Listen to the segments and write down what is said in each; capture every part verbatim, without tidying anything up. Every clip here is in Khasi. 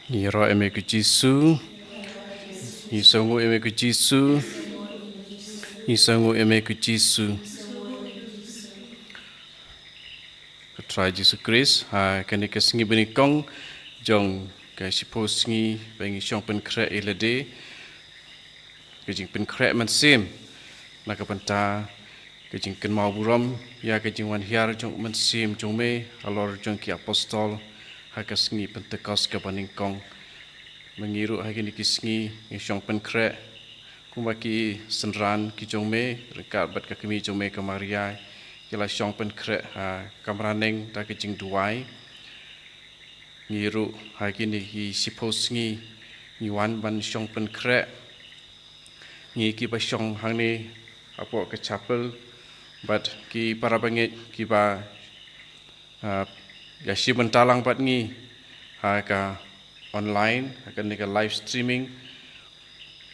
Ngi ïaroh ïa me ko Jisu. Ngi sngewnguh ïa me ko Jisu. Ngi sngewnguh ïa me ko Jisu. Ko Trai Jisu Khrist, ha kane ka sngi banyngkong jong ka shiphew sngi ba ngi shong pynkhreh ïa lade, ka jingpynkhreh mynsiem na ka bynta ka jingkynmaw burom ïa ka jingwan hiar jong u Mynsiem jong me halor jong ki apostol ha ka sngi Pentekost kaba nyngkong. Ma ngi ruh ha kine ki sngi ngi shong pynkhreh kumba ki synran ki jong me ryngkat bad ka kmie jong me ka Maria, ki la shong pynkhreh ha kamra neng da ka jingduwai. Ngi ruh ha kine ki shiphew sngi ngi wan ban shong pynkhreh. Ngi kiba shong hangne hapoh ka chapel bad ki para bangeit kiba, ah, ïashim bynta lang bad ngi ha ka online, ha kane ka live streaming.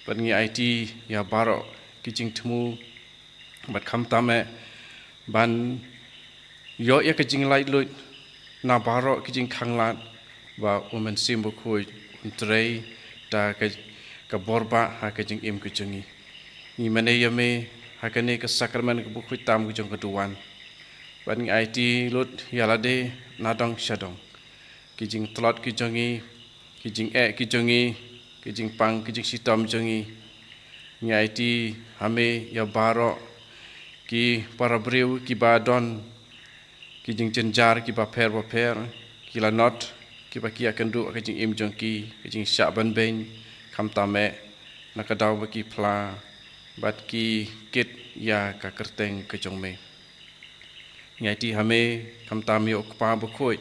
Bad ngi aiti ïa baroh ki jingthmu bad khamtam eh ban ïoh ïa ka jinglaitluid na baroh ki jingkhanglad ba u Mynsiem Bakhuid un trei da ka, ka bor ba ha ka jingim ka jong ngi. Ngi mane ïa me ha kane ka sakramen kaba khuid tam ka jong ka duwan. Bad ngi aiti lut ïa lade na dong sha dong, ki jingtlot ki jong ngi, ki jingeh ki jong ngi, ki jingpang ki jingshitom jong ngi. Ngi aiti ha me ïa baroh ki para briew kiba don ki jingjynjar kiba pher bapher, ki lanot kiba ki ïakynduh ha ka jingim jong ki, ki jingshah ban beiñ khamtam eh na ka daw ba ki phla bad ki kit ïa ka kyrteng ka jong me. Ngi aiti ha me khamtam ïa u Kpa Bakhuid,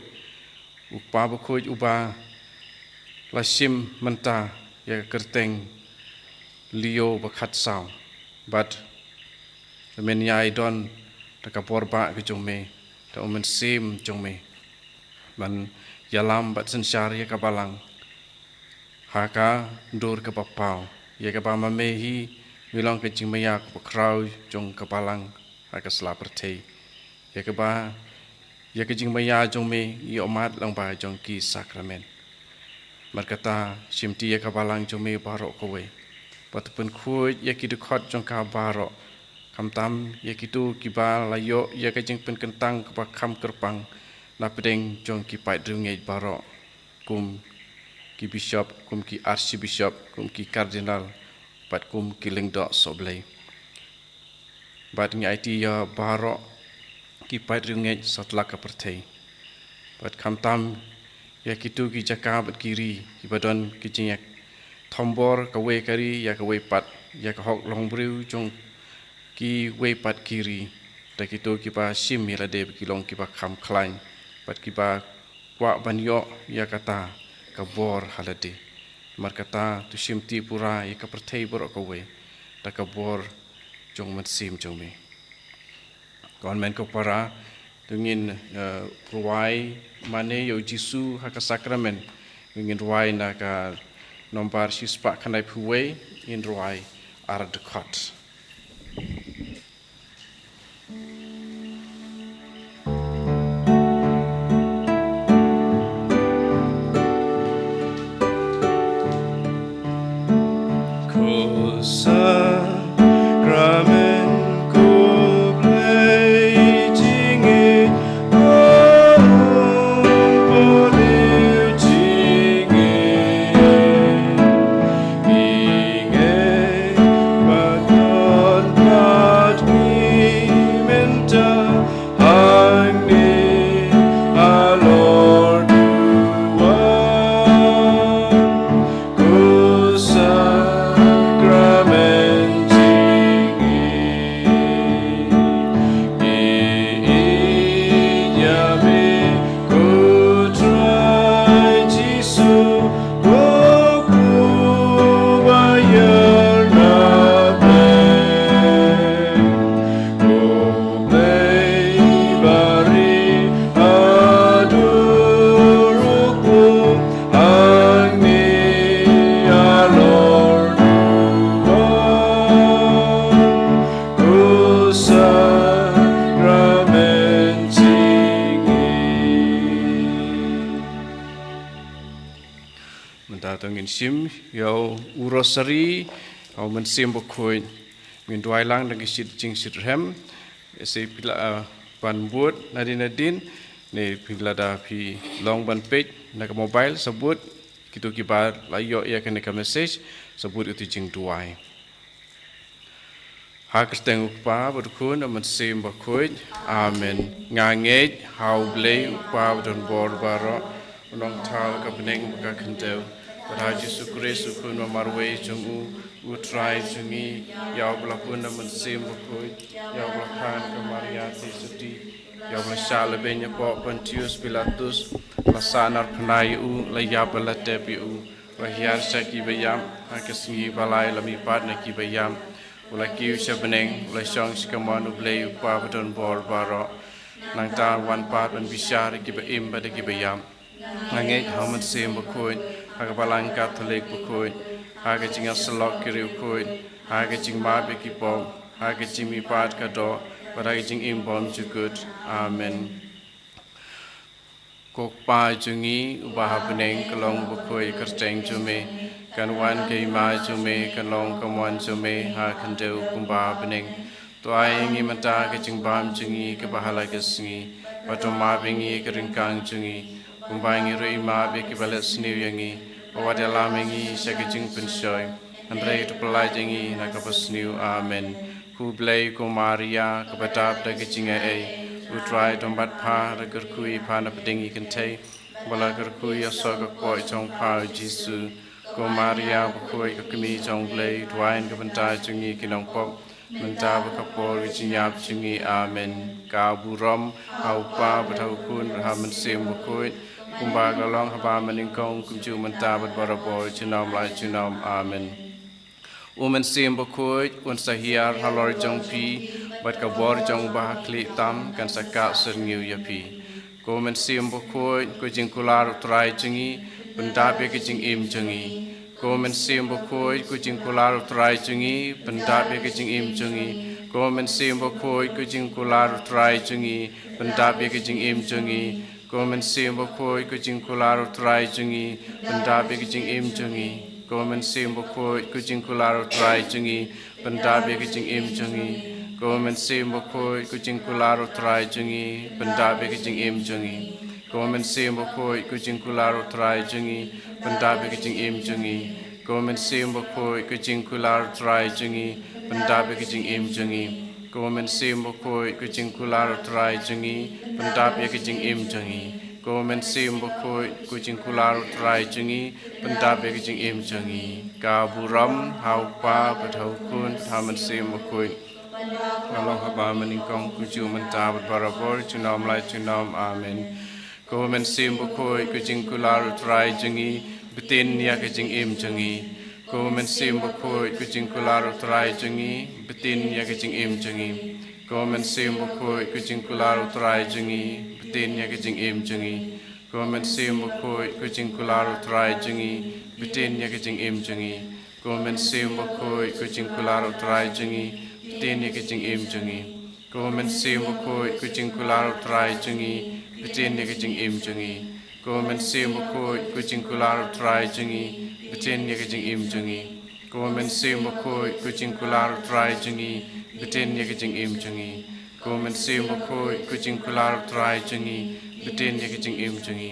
u Kpa Bakhuid uba la shim mynta ïa ka kyrteng Leo ba khatsaw bad la mynjur don da ka bor ba ka jong me, da u Mynsiem jong me ban ïalam bad synshar ïa ka balang ha ka dur kaba paw, ïa kaba ma me hi me long ka jingmaïa kaba khraw jong ka balang ha ka sla pyrthei. Ïa kaba, ïa ka jingmaïa jong me ïohmad lang ba jong ki sakramen. Namar kata shimti ïa ka balang jong me baroh kawei, bad pynkhuid ïa ki dkhot jong ka baroh, khamtam ïa kito kiba la ïoh ïa ka jingpynkyntang kaba kham kyrpang na pdeng jong ki paid riewngeit baroh, kum ki bishop, kum ki archbishop, kum ki kardinal bad kum ki lyngdoh sohblei. Bad ngi aiti ïa baroh ki paid riewngeit satlak ka pyrthei, bad khamtam ïa kito ki jaka bad ki ri kiba don ki jingïathombor kawei ka ri ïa kawei pat ïa ka hok longbriew jong kiwei pat ki ri, da kito kiba shim ïa lade ba ki long kiba kham khlaiñ bad kiba kwah ban ïoh ïa kata ka bor ha lade. Namar kata to shimti pura ïa ka pyrthei baroh kawei da ka bor jong u Mynsiem jong me. Ko hynmen ko para, to ngin, eh, rwai mane ïa u Jisu ha ka sakramen. To ngin rwai na ka nombar shispah khyndaiphew wei, ngin rwai ar dkhot. Ko sakramen, ko Blei jingïeit, ko Blei jingïeit, jingïeit ba To ngin shim ïa u rosary ha u Mynsiem Bakhuid. Ngin duwai lang da ka jingshit jingshitrhem. Ïa se phi lah, ah, ban bud nadien nadien. Ne phi lah da phi long ban peit na ka mobile sa bud. Kito kiba la ïoh ïa kane ka message sa bud ïa uto u jingduwai. Ha ka kyrteng u Kpa bad u Khun bad u Mynsiem Bakhuid. Amen. Nga ngeit ha U Blei u Kpa badonbor baroh, u Nongthaw ka bneng bad ka khyndew, bad ha u Jisu Khrist u Khun ba marwei jong u, u Trai jong ngi, ïa uba la pun da u Mynsiem Bakhuid, ïa uba la kha na ka Maria Theisotti, ïa uba la shah lehbeiñ hapoh Pontius Pilatus, la sahnarphna ïa u, la ïap bad la tep ïa u, la hiar sha ki baïap, ha ka sngi ba lai la mihpat na ki baïap, u la kiew sha bneng, u la shong sha kamon U Blei u Kpa badonbor baroh. Nangta un wan pat ban bishar ïa kiba im bad ïa kiba ïap. Nga ngeit ha u Mynsiem Bakhuid, ha ka Balang Katholik bakhuid, ha ka jingïasyllok ki riewkhuid, ha ka jingmap ïa ki pop, ha ka jingmihpat ka doh, bad ha ka jingim bymjukut. Amen. Ko Kpa jong ngi uba ha bneng, ka long bakhuid ka kyrteng jong me, kan wan ka hima jong me, kan long ka mon jong me ha khyndew kumba ha bneng. To ai ïa ngi mynta ka jingbam jong ngi kaba ha la ka sngi, bad to map ïa ngi ka ryngkang jong ngi, kumba ngi ruh ngi map ïa kiba leh sniew ïa ngi, bad wat ïalam ïa ngi sha ka jingpynshoi, hynrei to pyllait ïa ngi na kaba sniew. Amen. Khublei ko Maria, kaba dap da ka jingaiei, U Trai u don bad pha, la kyrkhu ïa pha na pdeng ki kynthei, bad la kyrkhu ïa u soh ka kpoh jong pha u Jisu. Ko Maria bakhuid, ka kmie jong U Blei, duwai na ka bynta jong ngi ki nongpop, mynta bad ka por ka jingïap jong ngi. Amen. Ka burom ha U Kpa bad ha U Khun bad ha u Mynsiem Bakhuid, kumba ka la long haba mynnyngkong, kumjuh mynta bad barabor, junom la junom. Amen. U Mynsiem Bakhuid un sa hiar halor jong phi, bad ka bor jong uba ha khlieh tam kan sa kah syrngiew ïa phi. Ko Mynsiem Bakhuid, ko jingkular U Trai jong ngi, pyndap ïa ka jingim jong ngi. Ko Mynsiem Bakhuid, ko jingkular U Trai jong ngi, pyndap ïa ka jingim jong ngi. Ko Mynsiem Bakhuid, ko jingkular U Trai jong ngi, pyndap ïa ka jingim jong ngi. Ko Mynsiem Bakhuid, ko jingkular U Trai jong ngi, pyndap ïa ka jingim jong ngi. Ko Mynsiem Bakhuid, ko jingkular U Trai jong ngi, pyndap ïa ka jingim jong ngi. Ko Mynsiem Bakhuid, ko jingkular U Trai jong ngi, pyndap ïa ka jingim jong ngi. Ko Mynsiem Bakhuid, ko jingkular U Trai jong ngi, pyndap ïa ka jingim jong ngi. Ko Mynsiem Bakhuid, ko jingkular U Trai jong ngi, pyndap ïa ka jingim jong ngi. Ko Mynsiem Bakhuid, ko jingkular U Trai jong ngi, pyndap ïa ka jingim jong ngi. Ko Mynsiem Bakhuid, ko jingkular U Trai jong ngi, pyndap ïa ka jingim jong ngi. Ka burom ha U Kpa bad ha U Khun bad ha u Mynsiem Bakhuid, ka long haba mynnyngkong, kumjuh mynta bad barabor, junom la junom. Amen. Ko Mynsiem Bakhuid, ko jingkular U Trai jong ngi, btin ïa ka jingim jong ngi. Ko Mynsiem Bakhuid, ko jingkular U Trai jong ngi, btin ïa ka jingim jong ngi. Ko Mynsiem Bakhuid, ko jingkular U Trai jong ngi, btin ïa ka jingim jong ngi. Ko Mynsiem Bakhuid, ko jingkular U Trai jong ngi, btin ïa ka jingim jong ngi. Ko Mynsiem Bakhuid, ko jingkular U Trai jong ngi, btin ïa ka jingim jong ngi. Ko Mynsiem Bakhuid, ko jingkular U Trai jong ngi, btin ïa ka jingim jong ngi. Ko Mynsiem Bakhuid, ko jingkular U Trai jong ngi, btin ïa ka jingim jong ngi. Ko Mynsiem Bakhuid, ko jingkular U Trai jong ngi, btin ïa ka jingim jong ngi. Ko Mynsiem Bakhuid, ko jingkular U Trai jong ngi, btin ïa ka jingim jong ngi.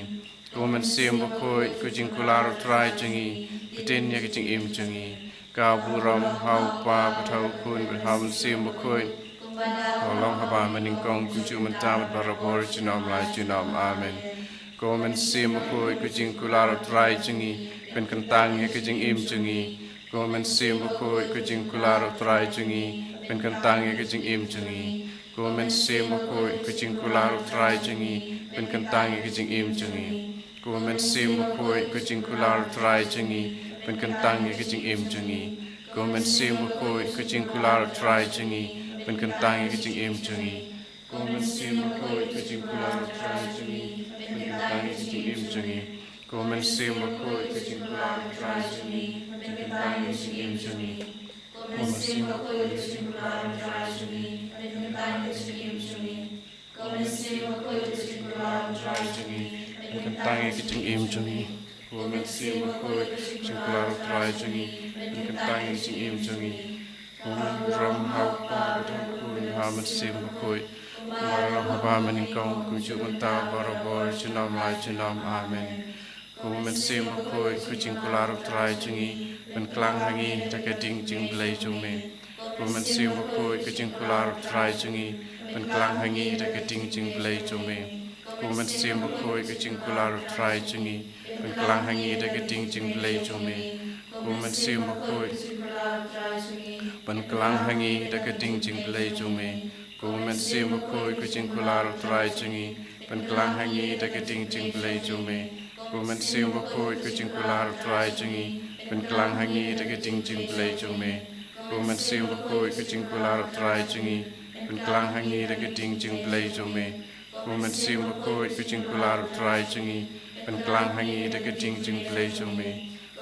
Ko Mynsiem Bakhuid, ko jingkular U Trai jong ngi, btin ïa ka jingim jong ngi. Ka burom ha U Kpa bad ha U Khun bad ha u Mynsiem Bakhuid, ka long haba mynnyngkong, kumjuh mynta bad barabor, junom la junom. Amen. Ko Mynsiem Bakhuid, ko jingkular U Trai jong ngi, pynkyntang ïa ka jingim jong ngi. Ko Mynsiem Bakhuid, ko jingkular U Trai jong ngi, pynkyntang ïa ka jingim jong ngi. Ko Mynsiem Bakhuid, ko jingkular U Trai jong ngi, pynkyntang ïa ka jingim jong ngi. Ko Mynsiem Bakhuid, ko jingkular U Trai jong ngi, pynkyntang ïa ka jingim jong ngi. Ko Mynsiem Bakhuid, ko jingkular U Trai jong ngi, pynkyntang ïa ka jingim jong ngi. Ko Mynsiem Bakhuid, ko jingkular U Trai jong ngi, pynkyntang ïa ka jingim jong ngi. Ko Mynsiem Bakhuid, ko jingkular U Trai jong ngi, pynkyntang ïa ka jingim jong ngi. Ko Mynsiem Bakhuid, ko jingkular U Trai jong ngi, pynkyntang ïa ka jingim jong ngi. Ko Mynsiem Bakhuid, ko jingkular U Trai jong ngi, pynkyntang ïa ka jingim jong ngi. Ko Mynsiem Bakhuid, ka jingkular U Trai jong ngi, pynkyntang ïa ka jingim jong ngi. Ko Mynsiem Bakhuid, ha U Kpa, ha U Khun, ha U Mynsiem Bakhuid, kumba la long haba mynnyngkong, kumjuh mynta, barabor, junom la junom. Amen. Ko Mynsiem Bakhuid, ka jingkular U Trai jong ngi, pynklang ha ngi da ka ding jingblei jong me. Ko Mynsiem Bakhuid, ka jingkular U Trai jong ngi, pynklang ha ngi da ka ding jingblei jong me. Ko Mynsiem Bakhuid, ka jingkular U Trai jong ngi, pynklang ha ngi da ka ding jingblei jong me. Ko Mynsiem Bakhuid, pynklang ha ngi da ka ding jingblei jong me. Ko Mynsiem Bakhuid, ka jingkular U Trai jong ngi, pynklang ha ngi da ka ding jingblei jong me. Ko Mynsiem Bakhuid, ka jingkular U Trai jong ngi, pynklang ha ngi da ka ding jingblei jong me. Ko Mynsiem Bakhuid, ka jingkular U Trai jong ngi, pynklang ha ngi da ka ding jingblei jong me. Ko Mynsiem Bakhuid, ka jingkular U Trai jong ngi, pynklang ha ngi da ka ding jingblei jong me.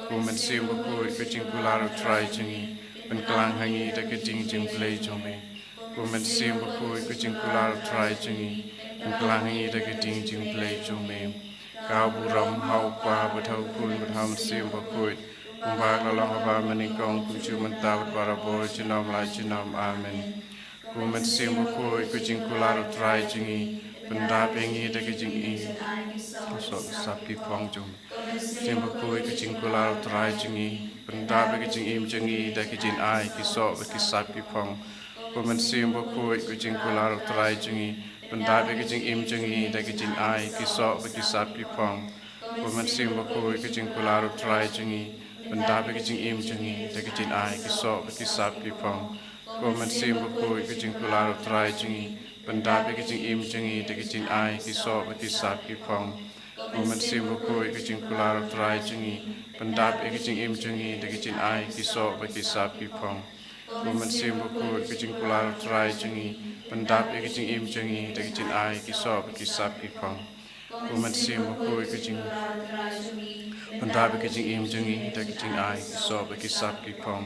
Ko Mynsiem Bakhuid, ka jingkular U Trai jong ngi, pynklang ha ngi da ka ding jingblei jong me. Ko Mynsiem Bakhuid, ka jingkular U Trai jong ngi, pynklang ha ngi da ka ding jingblei jong me. Ka burom ha U Kpa, bad ha U Khun, bad ha U Mynsiem Bakhuid, kumba la long haba mynnyngkong, kumjuh mynta, bad barabor, junom la junom. Amen. Ko Mynsiem Bakhuid, ka jingkular U Trai jong ngi, pyndap ïa ngi da ka jingim, ki soh ki sap ki phong jong me. Mynsiem Bakhuid, ka jingkular U Trai jong ngi, pyndap ïa ka jingim jong ngi da ka jingai, ki soh bad ki sap ki phong. Ko Mynsiem Bakhuid, ka jingkular U Trai jong ngi, pyndap ïa ka jingim jong ngi da ka jingai, ki soh bad ki sap ki phong. Ko Mynsiem Bakhuid, ka jingkular U Trai jong ngi, pyndap ïa ka jingim jong ngi da ka jingai, ki soh bad ki sap ki phong. Ko Mynsiem Bakhuid, ka jingkular U Trai jong ngi, pyndap ïa ka jingim jong ngi da ka jingai, ki soh bad ki sap ki phong. Ko Mynsiem Bakhuid, ka jingkular U Trai jong ngi, pyndap ïa ka jingim jong ngi da ka jingai, ki soh bad ki sap ki phong. Ko Mynsiem Bakhuid, ka jingkular U Trai jong ngi, pyndap ïa ka jingim jong ngi da ka jingai, ki soh bad ki sap ki phong. Ko Mynsiem Bakhuid, ka jing, pyndap ïa ka jingim jong ngi da ka jingai, ki soh bad ki sap ki phong.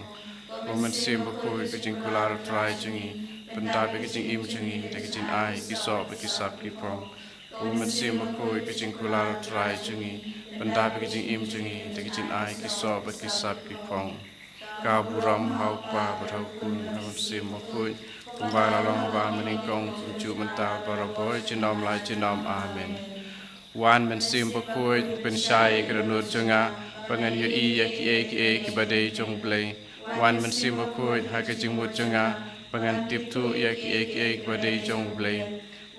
Ko Mynsiem Bakhuid, ka jingkular U Trai jong ngi, pyndap ïa ka jingim jong ngi da ka jingai, ki soh bad ki sap ki phong. Ko Mynsiem Bakhuid, ka jingkular U Trai jong ngi, pyndap ïa ka jingim jong ngi da ka jingai, ki soh bad ki sap ki phong. Ka burom ha U Kpa, bad ha U Khun, ha U Mynsiem Bakhuid, kumba la long haba mynnyngkong, kumjuh mynta, barabor, junom la junom. Amen. Wan Mynsiem Bakhuid, pynshai ïa ka dohnud jong nga, ba ngan ïohi ïa kiei kiei kiba dei jong U Blei. Wan Mynsiem Bakhuid, ha ka jingmut jong nga, ba ngan tip thuh ïa kiei kiei kiba dei jong U Blei.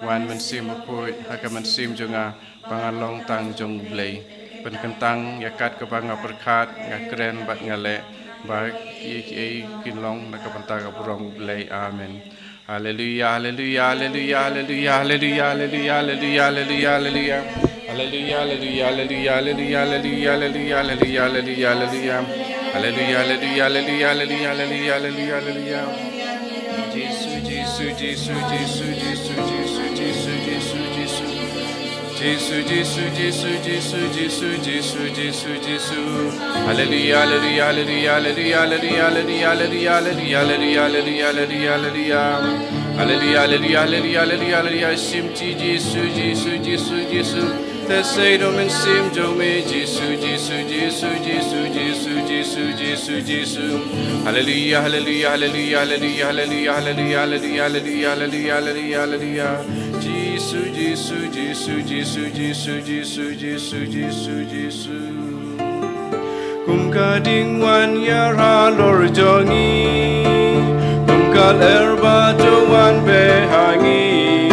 Wan Mynsiem Bakhuid, ha ka mynsiem jong nga, ba ngan long tang jong U Blei. Pynkyntang ïa kat kaba nga pyrkhat, nga kren bad nga leh, ba kiei kiei kin long na ka bynta ka burom U Blei. Amen. Haleluia, haleluia, haleluia, haleluia. Haleluia, haleluia, haleluia, haleluia. Haleluia, haleluia, haleluia, haleluia, haleluia, haleluia, haleluia. Haleluia, haleluia, haleluia, haleluia, haleluia, haleluia, haleluia. Jisu, Jisu, Jisu, Jisu, Jisu, Jisu, Jisu, Jisu. Jisu, Jisu, Jisu, Jisu, Jisu, Jisu, Jisu, Jisu. Haleluia, haleluia, haleluia, haleluia, haleluia, haleluia, haleluia, haleluia, haleluia, haleluia, haleluia. Haleluia, haleluia, haleluia, haleluia, haleluia. Shim Jisu, Jisu, Jisu, Jisu. Te sei da u mynsiem jong me Jisu, Jisu, Jisu, Jisu, Jisu, Jisu, Jisu, Jisu. Haleluia, haleluia, haleluia, haleluia, haleluia, haleluia, haleluia, haleluia, haleluia, haleluia, haleluia. Jisu, Jisu, Jisu, Jisu, Jisu, Jisu, Jisu, Jisu, Jisu. Kum ka ding wan ïar halor jong ngi, kum ka lyer ba to wan beh ha ngi,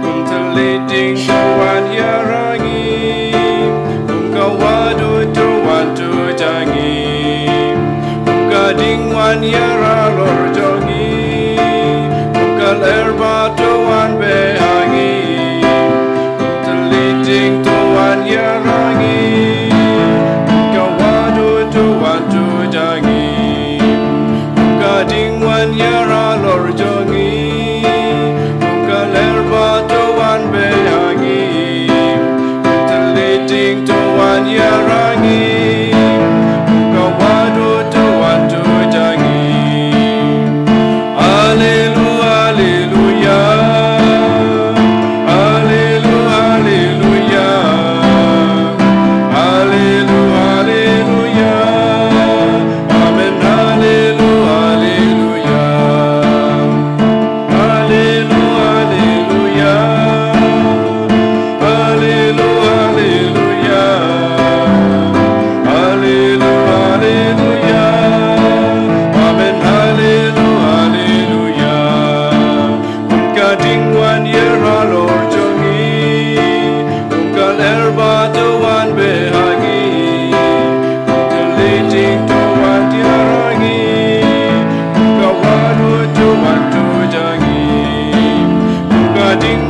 kum thylliej ding to wan ïar ha ngi, kum ka wahduh to wan tuid ha ngi, kum ka ding wan ïar halor jong ngi, kum ka lyer ba to wan beh ha ngi, kum thylliej ding to wan ïar ha ngi, kum ka wahduh to wan tuid ha ngi, kum ka ding wan ïar halor jong ngi, kum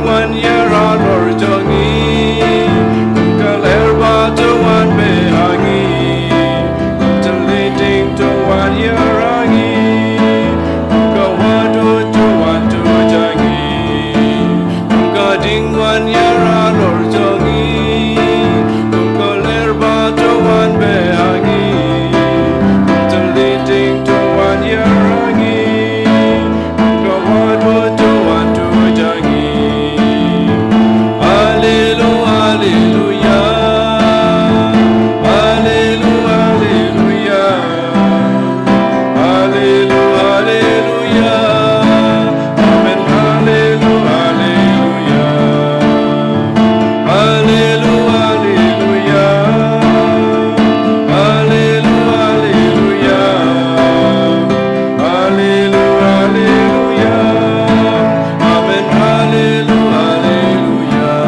Wan ïa halor jong ngi, kum ka lyer ba to wan beh ha ngi, kum ka lynti to wan ïa ngi, kum ka wad to wan tuid ha ngi, kum ka ding wan ïa halor jong ngi, kum ka lyer ba to wan beh ha ngi, kum ka lynti to wan ïa ngi. Hallelujah, hallelujah. Amen, hallelujah, hallelujah. Amen, hallelujah, hallelujah.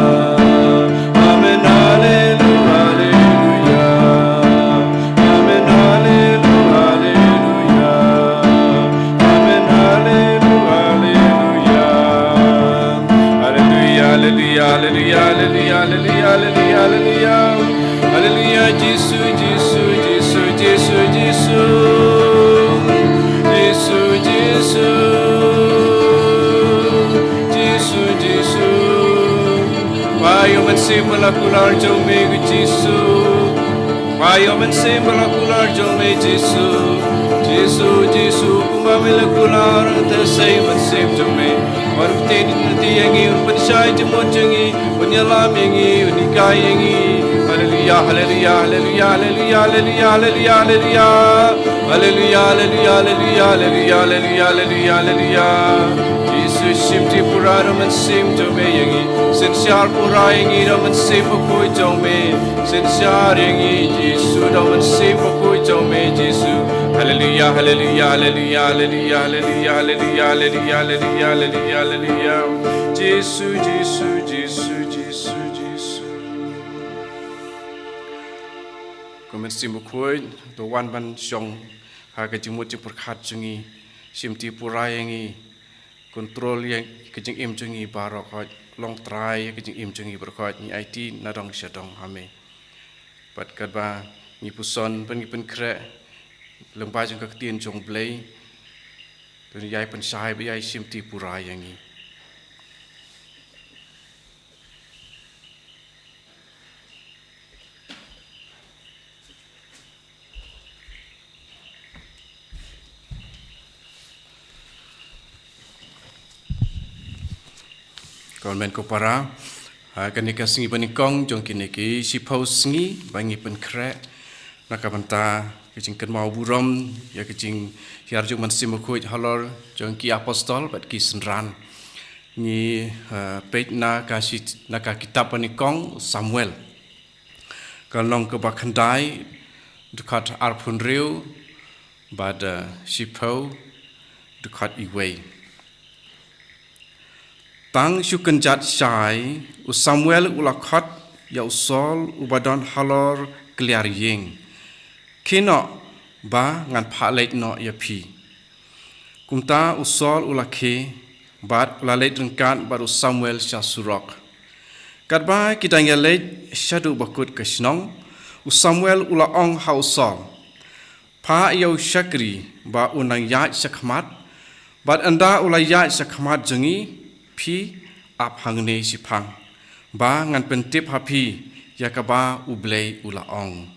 Amen, hallelujah, hallelujah. Amen, hallelujah, hallelujah. Hallelujah, hallelujah, hallelujah, hallelujah, hallelujah, hallelujah. Hallelujah, Jisu, Jisu, Jisu, Jisu, Jisu. Jisu, Jisu, Jisu, Jisu. Ba ïoh mynsiem ba la kular jong me ko Jisu. Ba ïoh mynsiem ba la kular jong me Jisu. Jisu, Jisu, kumba me la kular te sei mynsiem jong me. Wat u ktien u ktien ïa ngi, un pynshai jingmut jong ngi, un ïalam ïa ngi, un hikai ïa ngi. Hallelujah, hallelujah, hallelujah, hallelujah. Hallelujah, hallelujah, hallelujah, hallelujah. Jisu, shim Tripura da u mynsiem jong me ïa ngi. Synshar pura ïa ngi da u mynsiem bakhuid jong me. Synshar ïa ngi Jisu da u mynsiem bakhuid jong me Jisu. Hallelujah, hallelujah, hallelujah. Jisu, Jisu, Jisu, Jisu, Jisu. Ko Mynsiem Bakhuid, to wan ban shong ha ka jingmut jingpyrkhat jong ngi, shim Tripura ïa ngi, control ïa ka jingim jong ngi baroh khoit, long trai ïa ka jingim jong ngi baroh khoit, ngi aiti na dong sha dong ha me. Bad katba ngi puson, bad ngi pynkhreh lyngba jong ka ktien jong Blei, to ngi ïai pynshai bad ïai shim Tripura ïa ngi. Ko hynmen ko para, ha kane ka sngi banyngkong jong kine ki shiphew sngi ba ngi pynkhreh na ka bynta ka jingkynmaw burom ïa ka jinghiar jong u Mynsiem Bakhuid halor jong ki apostol bad ki synran. Ngi, eh, peit na ka shi-, na ka kitab banyngkong Samuel. Ka lynnong kaba khyndai, dkhot arphew hynriew bad, eh, shiphew, dkhot iwei. Tang shu kynjat shai, u Samuel u la khot ïa u Saul uba don halor kliar ïing. Khie noh ba ngan phah leit noh ïa phi. Kumta u Saul u la khie, bad u la leit ryngkat bad u Samuel sha surok. Katba ki dang ïaleit shaduh ba kut ka shnong, u Samuel u la ong ha u Saul, phah ïa u shakri ba un nang ïaid shakhmat, bad ynda u la ïaid shakhmat jong ngi, phi ap hangne shiphang, ba ngan pyntip ha phi ïa kaba U Blei u la ong.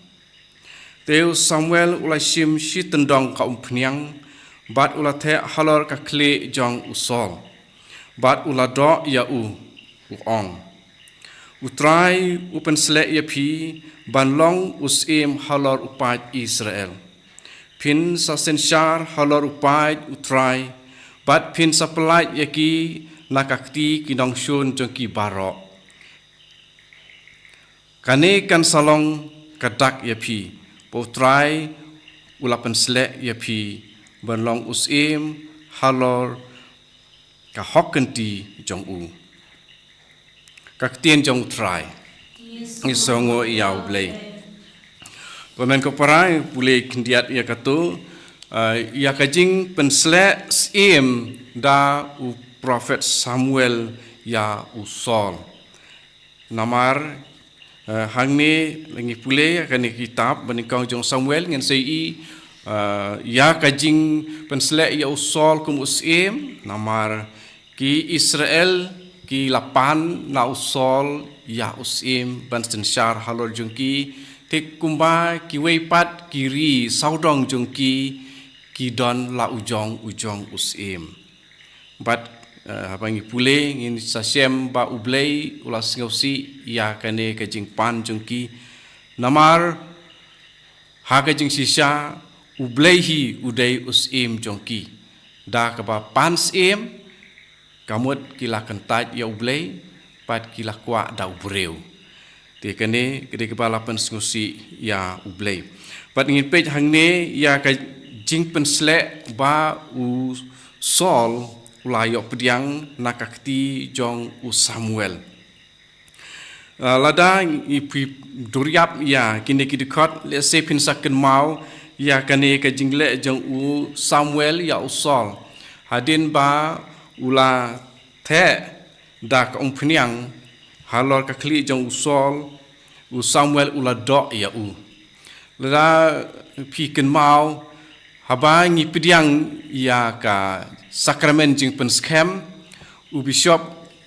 Te u Samuel u la shim shi tyndong ka umphniang, bad u la theh halor ka khlieh jong u Saul, bad u la doh ïa u, u ong, U Trai u pynsleh ïa phi ban long u syiem halor u paid Israel. Phin sa synshar halor u paid U Trai, bad phin sa pyllait ïa ki na ka kti ki nongshun jong ki baroh. Kane kan sa long ka dak ïa phi, ba U Trai u la pynsleh ïa phi ban long u syiem halor ka hok kynti jong u. Ka ktien jong U Trai. Ngi sngewnguh ïa U Blei. Ko hynmen ko para, pule khyndiat ïa kato, eh, ïa ka jingpynsleh syiem da u prophet Samuel ïa u Saul. Namar, eh, hangne la ngi pule ïa kane ka kitab banyngkong jong Samuel ngin sa ïohi, eh, ïa ka jingpynsleh ïa u Saul kum u syiem, namar ki Israel ki la pan na u Saul ïa u syiem ban synshar halor jong ki, te kumba kiwei pat ki ri sawdong jong ki ki don la u jong u jong u syiem. Bad, eh, haba ngi pule ngin sa shem ba U Blei u la sngewsih ïa kane ka jingpan jong ki. Namar ha ka jingshisha U Blei hi u dei u syiem jong ki. Da kaba pan syiem, ka mut ki la kyntait ïa U Blei, bad ki la kwah da u briew. Te kane ka dei kaba la pynsngewsih ïa U Blei. Bad ngin peit hangne ïa ka jingpynsleh ba u Saul u la ïoh pdiang na ka kti jong u Samuel. Ah, lada ngi phi duriap ïa kine ki dkhot, lehse phin sa kynmaw ïa kane ka jingleh jong u Samuel ïa u Saul. Hadien ba u la theh da ka umphniang halor ka khlieh jong u Saul, u Samuel u la doh ïa u. Lada phi kynmaw, haba ngi pdiang ïa ka sakramen jingpynskhem, u bishop,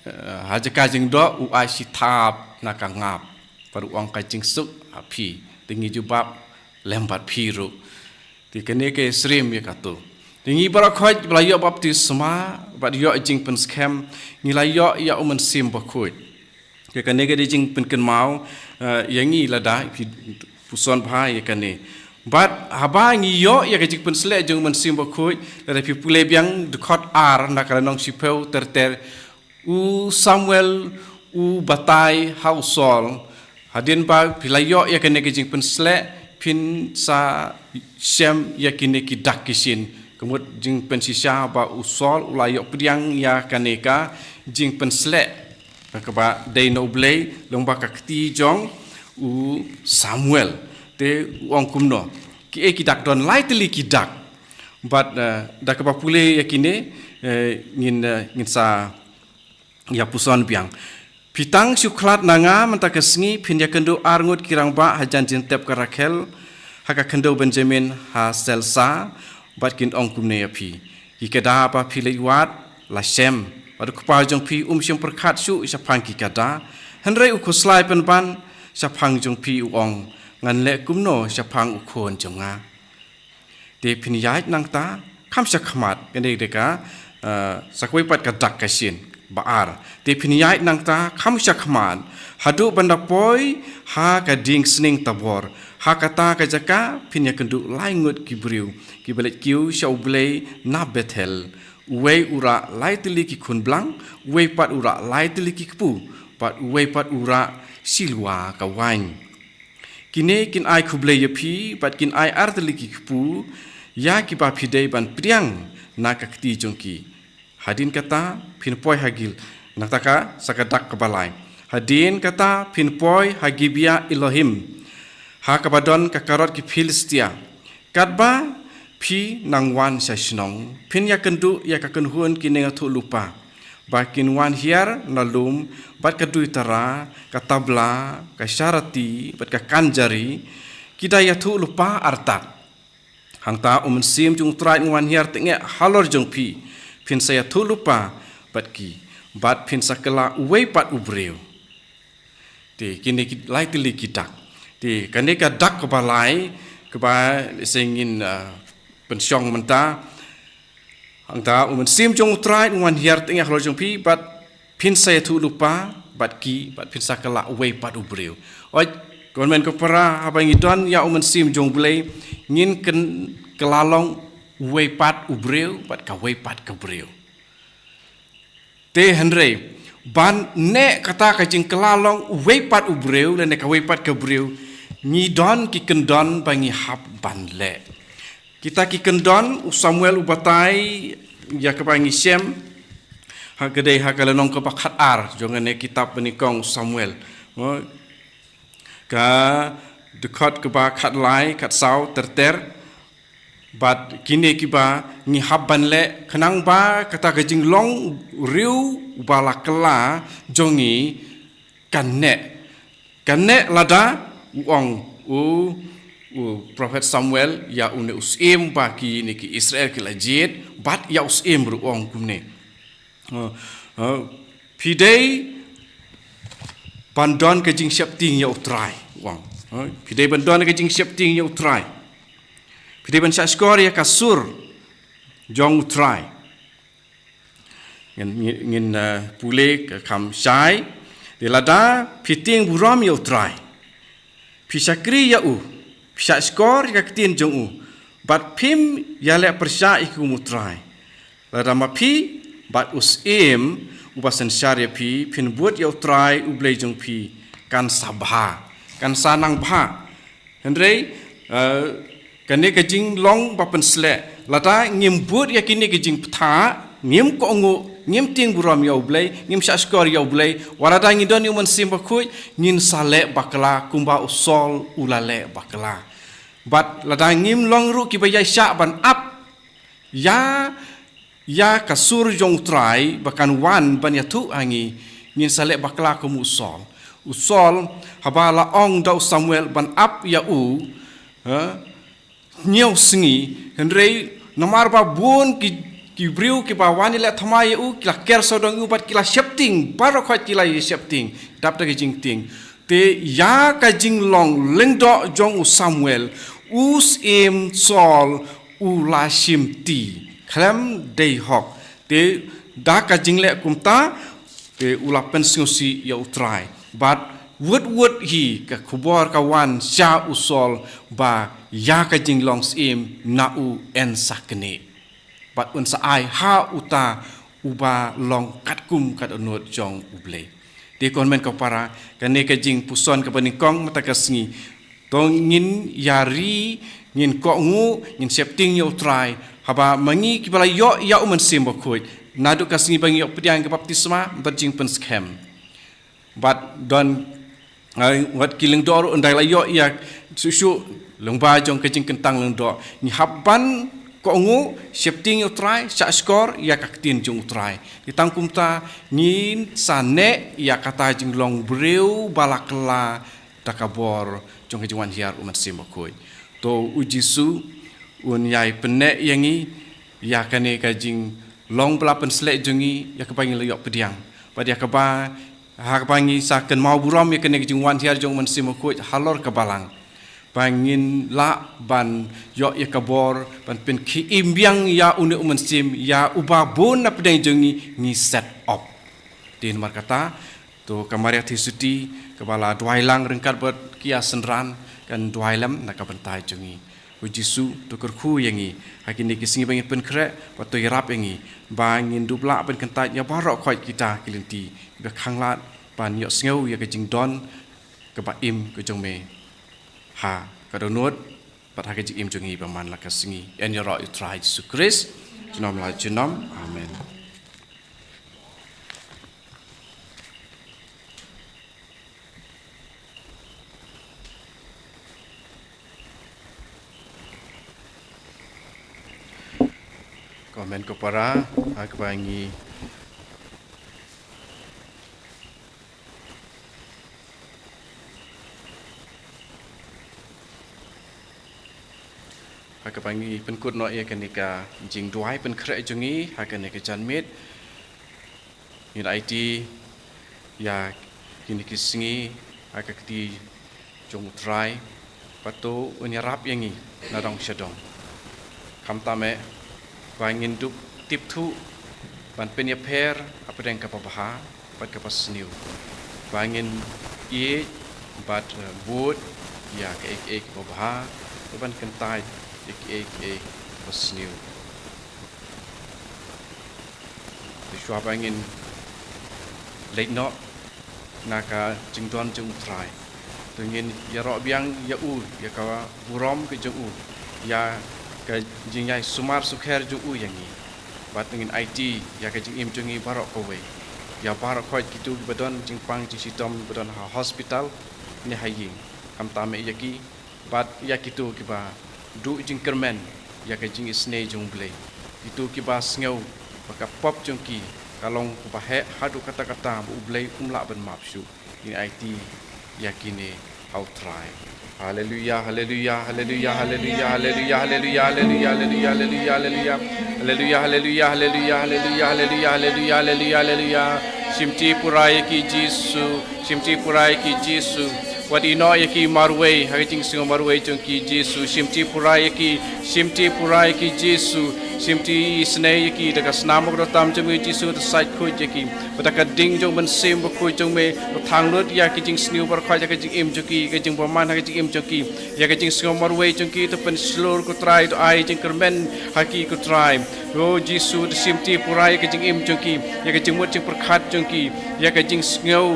eh, ha jaka jingdoh u ai shi thap na ka ngap. Bad u ong ka jingsuk ha phi, te ngi jubab lem bad phi ruh. Te kane ka syriem ïa kato. Te ngi baroh khoit ba la ïoh baptisma, bad ïoh jingpynskhem, ngi la ïoh ïa u Mynsiem Bakhuid. Te kane ka dei jingpynkynmaw, eh, ïa ngi lada phi puson bha ïa kane. Bad haba ngi ïoh ïa ka jingpynsleh jong u Mynsiem Bakhuid, lada phi pule biang dkhot ar na ka lynnong shiphew ter ter, u Samuel u batai ha u Saul, hadien ba phi la ïoh ïa kane ka jingpynsleh, phin sa shem ïa kine ki dak ki shin. Ka mut jingpynshisha ba u Saul u la ïoh pdiang ïa kane ka jingpynsleh. Kaba dei na U Blei, lyngba ka kti jong u Samuel. Te u ong kumno. Kiei ki dak, don lai tylli ki dak. Bad, eh, da kaba pule ïa kine, eh, ngin, eh, ngin sa ïa puson biang. Phi tang shu khlad na nga mynta ka sngi, phin ïakynduh ar ngut ki rangbah hajan jingtep ka Rakhel, ha ka khyndew Benjamin ha Selsa, bad kin ong kumne ïa phi. Ki kada ba phi leit wad, la shem. Bad u kpa jong phi um shym pyrkhat shuh shaphang ki kada. Hynrei u khuslai pynban shaphang jong phi u ong, ngan leh kumno shaphang u khun jong nga. Te phin ïaid nangta kham shakhmat, kane ka dei ka, eh, sa kawei pat ka dak ka shin, ba ar. Te phin ïaid nangta kham shakhmat, haduh ban da poi ha ka dieng sneng Tabor. Ha kata ka jaka phin ïakynduh lai ngut ki briew kiba leit kiew sha U Blei na Bethel. Uwei u rah lai tylli ki khun blang, uwei pat u rah lai tylli ki kpu, bad uwei pat u rah shi lwa ka waiñ. Kine kin ai khublei ïa phi, bad kin ai ar tylli ki kpu ïa kiba phi dei ban pdiang na ka kti jong ki. Hadien kata phin poi ha Gil, nangta ka sa ka dak kaba lai. Hadien kata phin poi ha Gibea Elohim, ha kaba don ka karod ki Philistia. Katba phi nang wan sha shnong, phin ïakynduh ïa ka kynhun ki nongïathuhlypa ba kin wan hiar na lum, bad ka duitara, ka tabla, ka sharati, bad ka kanjari, ki da ïathuhlypa artat. Hangta U Mynsiem jong U Trai un wan hiar tyngeh halor jong phi, phin sa ïathuhlypa bad ki, bad phin sa kylla uwei pat u briew. Te kine ki lai tylli ki dak. Te kane ka dak kaba lai, kaba lehse ngin, ah, pynshong mynta. Hangta U Mynsiem jong U Trai un wan hiar tyngeh halor jong phi, bad phin sa ïathuhlypa bad ki, bad phin sa kylla uwei pat u briew. Oi, ko hynmen ko para, haba ngi don ïa U Mynsiem jong U Blei, ngin kyn-, kylla long uwei pat u briew, bad kawei pat ka briew. Te hynrei, ban neh kata ka jingkylla long uwei pat u briew, lane kawei pat ka briew, ngi don ki kyndon ba ngi hap ban leh. Kita ki kyndon, u Samuel u batai ïa kaba ngi shem, ha ka dei ha ka lynnong kaba khatar jong kane ka kitab banyngkong u Samuel. Mo, ka dkhot kaba khatlai, khatsaw, ter ter. Bad kine kiba ngi hap ban leh khnang ba kata ka jinglong briew ba la kylla jong ngi kan neh. Kan neh lada u ong u, u prophet Samuel ïa une u syiem ba kine ki Israel ki la jied, bad ïa u syiem ruh u ong kumne. Uh, uh, phi dei ban don ka jingsheptieng ïa u Trai, u ong. Uh, phi dei ban don ka jingsheptieng ïa u Trai. Phi dei ban shahshkor ïa ka sur jong u Trai. Ngin, ngin, ngin, uh, pule ka kham shai. Te lada phi tieng burom ïa u Trai, phi shakri ïa u, phi shahshkor ïa ka ktien jong u, bad phim ïaleh pyrshah ïa ka kum u Trai. Lada ma phi bad u syiem uba synshar ïa phi, phin bud ïa u Trai u Blei jong phi, kan sa bha, kan sa nang bha. Hynrei, eh, kane ka jinglong ba pynsleh, lada ngim bud ïa kine ki jingbthah, ngim kohnguh, ngim tieng burom ïa u Blei, ngim shahshkor ïa u Blei, wat lada ngi don ïa u Mynsiem Bakhuid, ngin sa leh bakla kumba u Saul u la leh bakla. Bad lada ngim long ruh kiba ïaishah ban ap ïa, ïa ka sur jong u Trai ba kan wan ban ïathuh ha ngi, ngin sa leh bakla kum u Saul. U Saul, haba la ong da u Samuel ban ap ïa u, ha, hynñiew sngi, hynrei namar ba bun ki, ki briew kiba wan ïaleh thymmai ïa u, ki la ker sawdong ïa u bad ki la sheptieng, baroh khoit ki la ïa sheptieng, dap da ka jingtieng. Te ïa ka jinglong lyngdoh jong u Samuel, u syiem Saul u la shimti khlem dei hok. Te da ka jingleh kumta, te u la pynsngewsih ïa u Trai. Bad wut wut hi ka khubor ka wan sha u Saul ba ïa ka jinglong syiem na u yn sa knieh. Bad un sa ai ha uta uba long katkum ka dohnud jong u Blei. Te ko hynmen ko para, kane ka jingpuson kaba nyngkong mynta ka sngi. To ngin ïari, ngin kohnguh, ngin sheptieng ïa u Trai, haba ma ngi kiba la ïoh ïa u Mynsiem Bakhuid, naduh ka sngi ba ngi ïoh pdiang ka baptisma, bad jingpynskhem. Bad don, eh, wat ki lyngdoh ruh ynda la ïoh ïa shuh shuh lyngba jong ka jingkyntang lyngdoh. Ngi hap ban kohnguh, sheptieng ïa u Trai, shahshkor ïa ka ktien jong u Trai. Te tang kumta ngin sa neh ïa kata jinglong briew ba la kylla da ka bor jong ka jingwan hiar u Mynsiem Bakhuid. To u Jisu un ïai pynneh ïa ngi ïa kane ka jinglong ba la pynshlur jong ngi, ïa kaba ngi la ïoh pdiang. Bad ïa kaba, ha kaba ngi sa kynmaw burom ïa kane ka jingwan hiar jong u Mynsiem Bakhuid halor ka balang. Ba ngin lah ban ïoh ïa ka bor ban pynkhie im biang ïa une u Mynsiem, ïa uba bun na pdeng jong ngi ngi set op. Te namar kata, to ka Maria Theisotti kaba la duwai lang ryngkat bad ki ïa synran kan duwai lem na ka bynta jong ngi. U Jisu, to kyrkhu ïa ngi ha kine ki sngi ba ngin pynkhreh, bad to ïarap ïa ngi ba ngin dup lah ban kyntait ïa baroh khoit kita ki lynti kiba khanglad ban ïohsngew ïa ka jingdon kaba im ka jong me ha ka dohnud bad ha ka jingim jong ngi ba man la ka sngi. Yn ïaroh ïa u Trai Jisu Khrist junom la junom. Amen. Ko hynmen ko para, ha kaba ngi ha kaba ngi pynkut noh ïa kane ka jingduwai pynkhreh jong ngi ha kane ka janmiet. Ngin aiti ïa kine ki sngi ha ka kti jong u Trai, bad to un ïarap ïa ngi na dong sha dong. Khamtam eh ba ngin dup tip thuh ban pynïapher hapdeng kaba bha bad kaba sniew. Ba ngin ïeit bad, eh, bud ïa kaei kaei kaba bha, bad ban kyntait ïa kaei kaei kaba sniew. Te shuwa ba ngin leit noh na ka jingdon jong u Trai, to ngin ïaroh biang ïa u, ïa ka burom ka jong u, ïa ka jingïai sumar sukher jong u ïa ngi. Bad to ngin aiti ïa ka jingim jong ngi baroh kawei, ïa baroh khoit kito kiba don jingpang jingshitom, ba don ha hospital ne ha ïing. Khamtam eh ïa ki, bad ïa kito kiba duh jingkyrmen ïa ka jingisynei jong U Blei. Kito kiba sngew ba ka pop jong ki ka long kaba heh haduh katta katta ba U Blei um lah ban map shuh. Ngin aiti ïa kine ha U Trai. Haleluia, haleluia, haleluia, haleluia, haleluia, haleluia, haleluia, haleluia, haleluia, haleluia, haleluia, haleluia, haleluia, haleluia, haleluia, haleluia, haleluia, haleluia, haleluia. Shimti pura ïa ki Jisu, shimti pura ïa ki Jisu. Wat ïehnoh ïa ki marwei ha ka jingsngew marwei jong ki Jisu. Shimti pura ïa ki, shimti pura ïa ki Jisu. Shimti isynei ïa ki da ka snam bakordor tam jong me Jisu, to sait khuid ïa ki. Bad da ka ding jong u Mynsiem Bakhuid jong me, to thang lut ïa ki jingsniew baroh khoit ha ka jingim jong ki, ka jingbymman ha ka jingim jong ki. Ïa ka jingsngew marwei jong ki to pynshlur ko Trai, to ai jingkyrmen ha ki ko Trai. O Jisu, to shimti pura ïa ka jingim jong ki, ïa ka jingmut jingpyrkhat jong ki, ïa ka jingsngew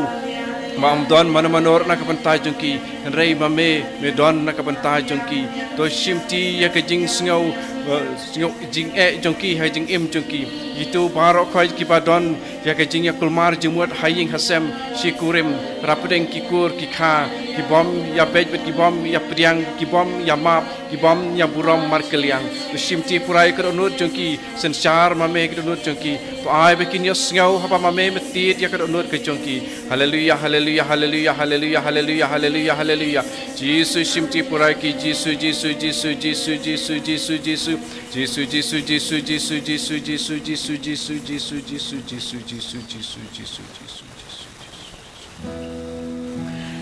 ba ym don mano mano ruh na ka bynta jong ki, hynrei ma me, me don na ka bynta jong ki. To shimti ïa ka jingsngew, eh, sngew jingeh jong ki ha jingim jong ki. Kito baroh khoit kiba don ïa ka jingïakulmar jingmut ha ïing ha sem, shi kurim, rapdeng ki kur ki kha, kibym ïabeit bad kibym ïapdiang, kibym ïamap, kibym ïaburom markylliang. To shimti pura ïa ka dohnud jong ki, synshar ma me ka dohnud jong ki. To ai ba kin ïohsngew haba ma me me tied ïa ka dohnud ka jong ki. Haleluia, haleluia, haleluia, haleluia, haleluia, haleluia, haleluia. Jisu shimti pura ïa ki, Jisu, Jisu, Jisu, Jisu, Jisu, Jisu, Jisu. Jisu, Jisu, Jisu, Jisu, Jisu, Jisu, Jisu, Jisu, Jisu, Jisu, Jisu, Jisu, Jisu, Jisu, Jisu, Jisu, Jisu.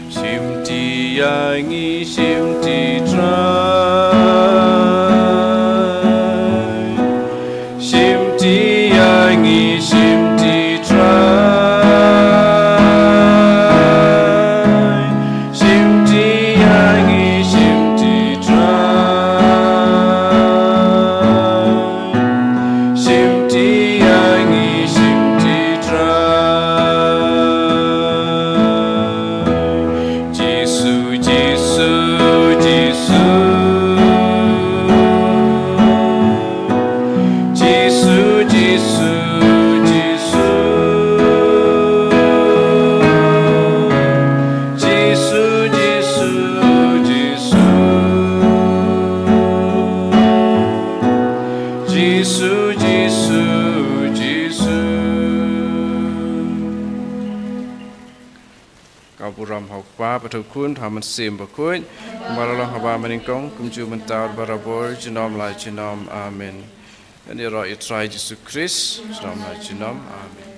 Shimti ïa ngi, shimti Trai. Shimti ïa ngi, shimti Trai. Shimti ïa ngi, shimti Trai. Shimti ïa ngi, shimti Trai. Jisu, Jisu, Jisu. Jisu, Jisu, Jisu. Jisu, Jisu, Jisu. Jisu, Jisu, Jisu. Ka burom ha U Kpa bad ha U Khun bad ha U Mynsiem Bakhuid. Kumba la long haba mynnyngkong, kumjuh mynta bad barabor, junom la junom. Amen. Ngan ïaroh ïa U Trai Jisu Khrist, junom la junom. Amen.